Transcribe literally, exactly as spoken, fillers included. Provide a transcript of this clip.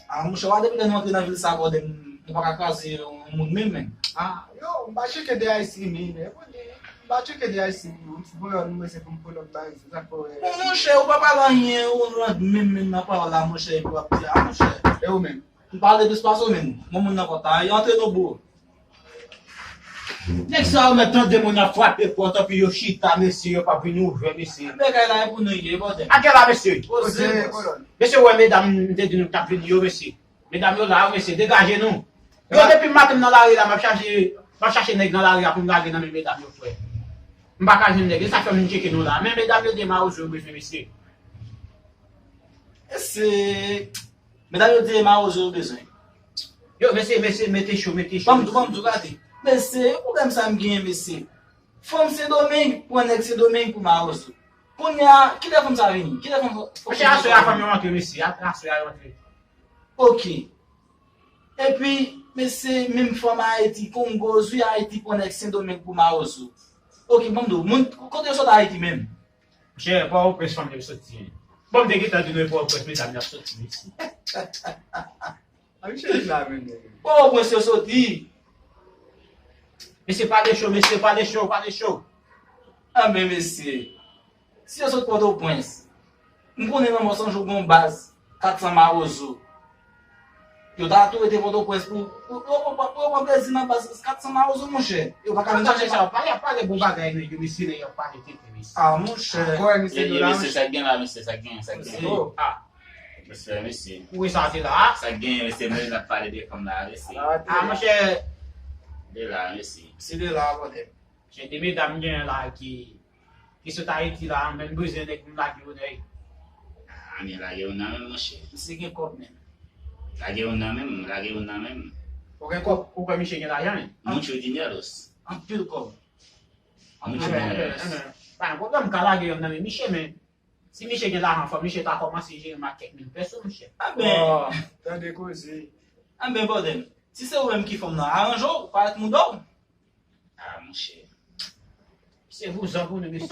Ah, monchè, wa depi lè nou antre nan vil sa, bòdè, m, nou pa ka kraze yon moun menm, men. Ah, yo, m pa tcheke de Ayiti, men, men, m pa tcheke de Ayiti, m si pou lòt, m rese pou m pou lòt bagay, se sa k fè w. Bon, monchè, ou pa pale anyen, ou rant menm, menm nan pawòl la, monchè, epi w ap di, ah, monchè. E ou menm? M pale plis pase w menm. Bon, moun nan kontan, yo antre nou bro. Nèg sa yo mèt tande moun ap frape pòt, anpi yo chita, mesye, yo p ap vin ouvè, mesye. Bagay la e pou nou ye, bòdè. A kèl la, mesye? Poze, poze, kolòn. Mesye, wè medam, m te di nou k ap vin yo, mesye. Medam yo la, wi, mesye, degaje nou. Yo, depi maten m nan lari la, m ap chache, m ap chache nèg nan lari a pou m lage nan men medam yo, frè. M pa ka jwenn nèg, e sa fè m vin tcheke nou la. Men medam yo di e mawozo yo bezwen, mesye. Mesye, medam yo di e mawozo yo bezwen. Yo, mesye, mesye, mete cho, mete cho. Ban m di w, ban m di w, gade. Mesye, pwoblèm sa m genyen, mesye. Fanm Sendomeng pran nèg Sendomeng pou mawozo. Kounye a, kilè fanm sa vini? Kilè fanm, fanm Monchè, aswè a fanm yo antre, mesye. A-, aswè a yo antre. Ok. Epi, mesye, menm fanm Ayiti, Kongo, zwi Ayiti pran nèg Sendomeng pou mawozo. Ok, ban m di w, moun, kote yo sot Ayiti menm? Monchè, Pòtoprens fanm yo soti. Bon, m te gentan di nou e Pòtoprens medam yo ap soti, mesye. A, misye di la menm, nèg. Pòtoprens yo soti. Mesye, pale cho, mesye, pale cho, pale cho. Anben, mesye, si yo sot Pòtoprens, m konnen lanmò san jou gon baz, kat san mawozo. Yo ta tou rete Pòtoprens pou, pou, pou, pou, pou yo pran plezi nan baz kat san mawozo, monchè. Yo pa ka vin chache sa. Pale, pale bon bagay, nèg yo, mesye, nèg yo pale tenten, mesye. Ah, monchè. Kòrèk, mesye, mesye, sa k gen la, mesye, sa k gen, sa k gen. Oh. Ah. Mesye, mesye. Ou wè sa te la? Sa k gen, mesye, mwen n ap pale de fanm la, mesye. Ah, monchè. De la, mesye. Se de la, bòdè. Chen de medam gen la ki, ki sot Ayiti la, menm bezwen nèg m lage yo nèg. Ah, men lage yo nan men, monchè. Misye gen kòb menm. Lage yo nan men, lage yo nan men. Ou gen kòb, ou kwè misye gen lajan, men? Mucho dinero. Anpil kòb. Mucho dinero. Pa gen pwoblèm, m ka lage yo nan men misye, men si misye gen lajan, fò misye ta kòmanse jere m ak kèk mil pèso, monchè. Anben. Oh, tande koze. Anben, bòdè. Si se ou menm ki fanm nan, aranje w, parèt mouda w. Ah, monchè. Se vouzan pou nou, mesye.